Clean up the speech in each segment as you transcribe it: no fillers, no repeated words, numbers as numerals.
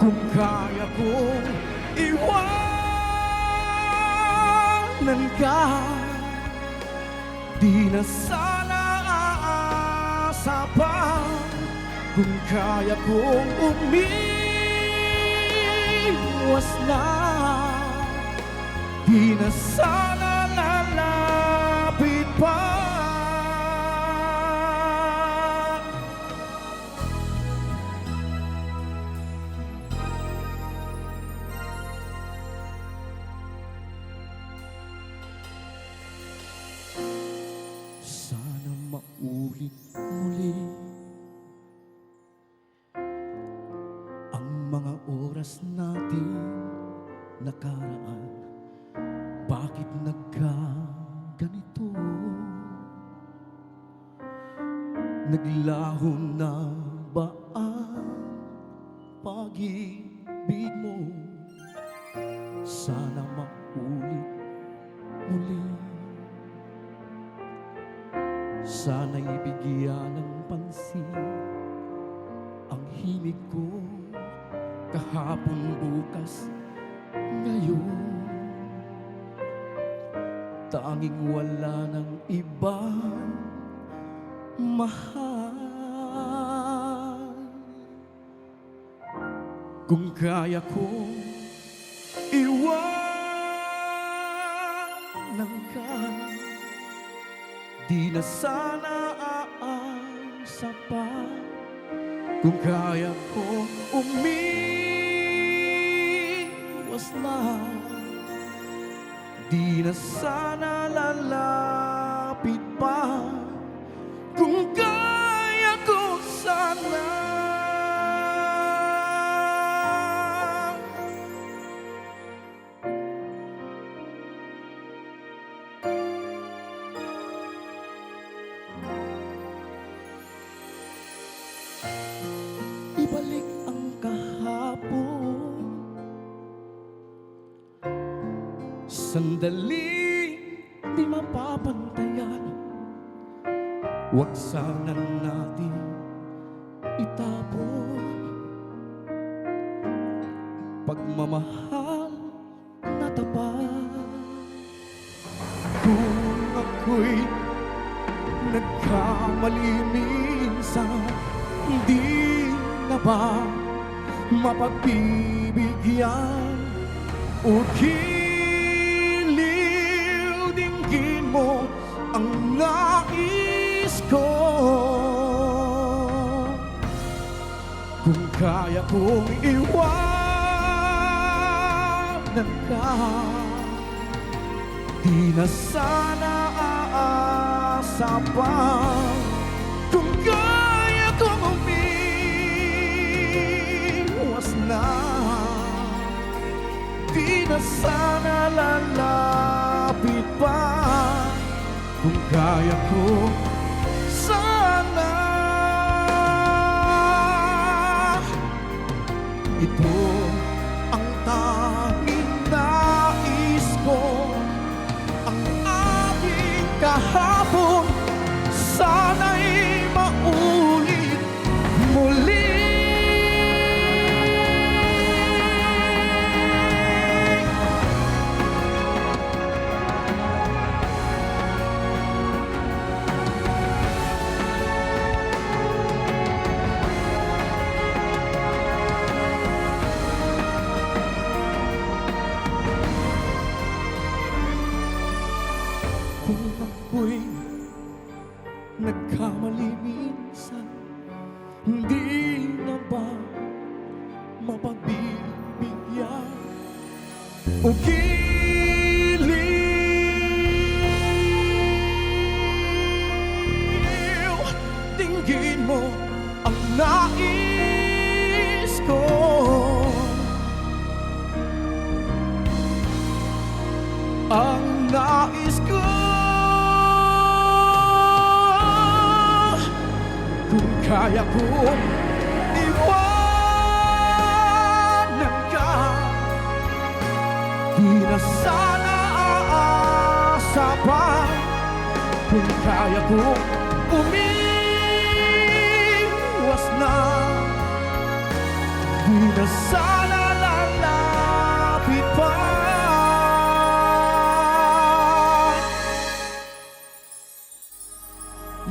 Kung kaya kong iwanan ka, di na sana aasa pa. Kung kaya kong umiwas na, di na sana lalapit pa. Sana maulit muli ang mga oras natin nakaraan. Bakit nagkaganito? Naglaho na ba ang pag-ibig mo? Sana maulit muli. Sana'y bigyan ng pansin ang himig ko kahapon, bukas, ngayon. Tanging wala ng ibang mahal. Kung kaya ko iwanan ka, di na sana aasa pa. Kung kaya ko umiwas na, di na sana lalapit pa. Kung kaya ko sana. Ibalik ang kahapon. Sandali, di mapapantayan. Huwag sana natin itapon pagmamahal na tapat. Kung ako'y nagkamali minsan, di na ba mapagbibigyan? O giliw, dinggin mo ang nais ko. Kung kaya kong iwanan ka, di na sana aasa pa. Kung kaya kong umiwas na, di na sana lalapit pa. Kung kaya ko sana. Ito ang tanging nais ko, ang ating kahapon sana'y maulit muli. Kung ako'y nagkamali minsan, hindi na ba mapagbibigyan? O giliw, dinggin mo ang nais ko. Ang nais ko. Kung kaya kong iwanan ka, di na sana aasa pa. Kung kaya kong umiwas na, di na sana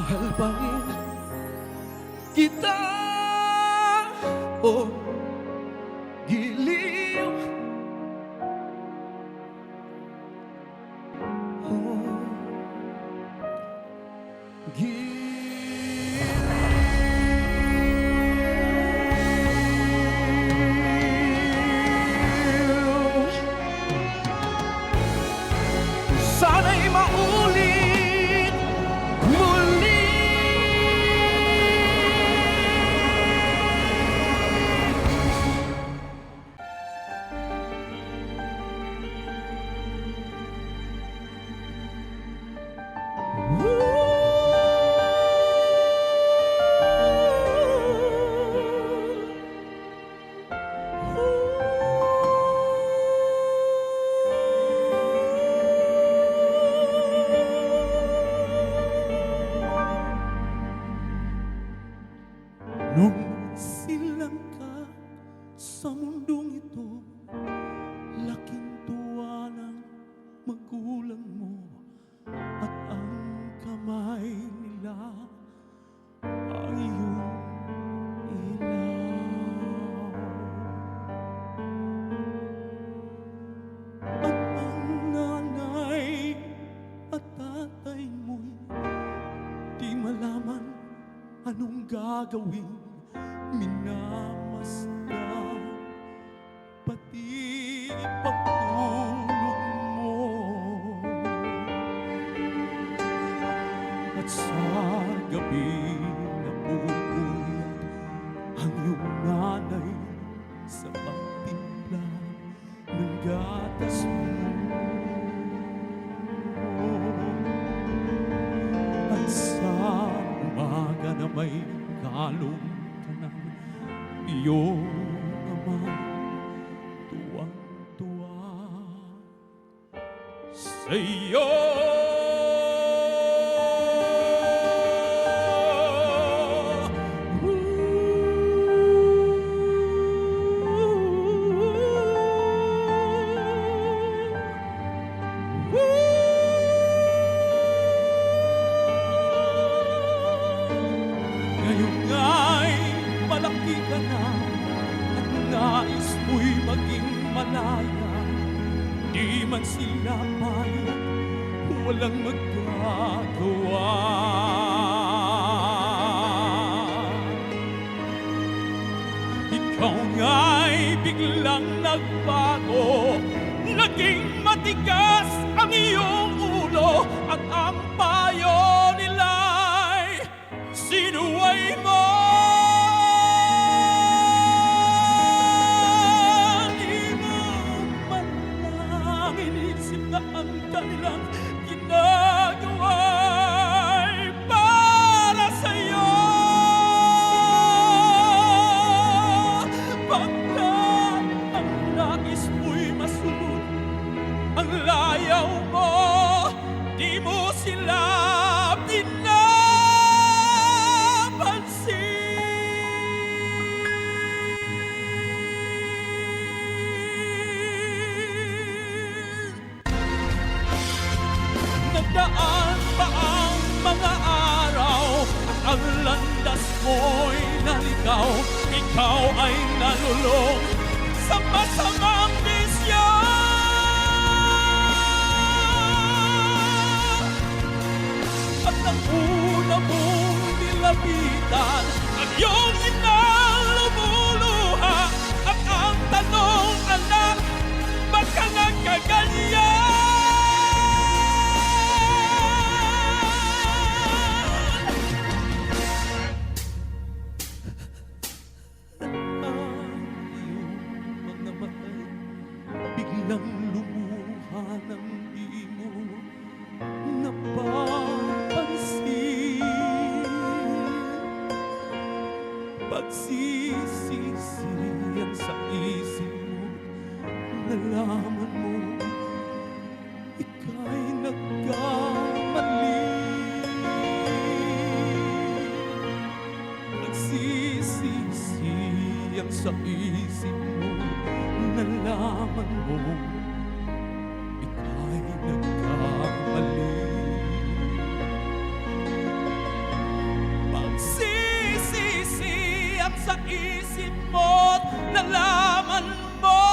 Mahal pa rin kita. Oh, giliw. Oh, giliw. Sana'y maulit muli. Nung silang ka sa mundong ito, laking tuwa ng magulang mo at ang kamay nila ang iyong ilaw. At ang nanay at tatay mo'y di malaman anong gagawin, minamasdan pati pagtulog mo. At sa gabi napupuyat ang iyong nanay sa pagtimpla ng gatas mo. At sa umaga na may kalong ka ng iyong ama, tuwang-tuwa sa iyo. Ngayon nga'y malaki ka na at nais mo'y maging malaya. Di man sila payag, walang magagawa. Ikaw nga'y biglang nagbago, naging matigas ang iyong ulo at ang payo nila'y sinuway mo. Di mo man lang inisip na ang kanilang ginagawa ay para sa'yo. Pagkat ang nais mo'y masunod ang layaw mo, di mo sila pinapansin. Nagdaan pa ang mga araw at ang landas mo'y naligaw. Ikaw ay nalulong sa masamang bisyo. At ang una mong nilapitan ang iyong inang lumuluha. At ang tanong, anak, ba't ka nagkaganyan? Ang iyong mga mata'y biglang lumuha ng di mo napapansin. Pagsisisihan sa isip mo, nalaman mo ika'y nagkamali. Pagsisisihan sa isip mo, nalaman mo ika'y nagkamali. Sa isip mo't nalaman mo.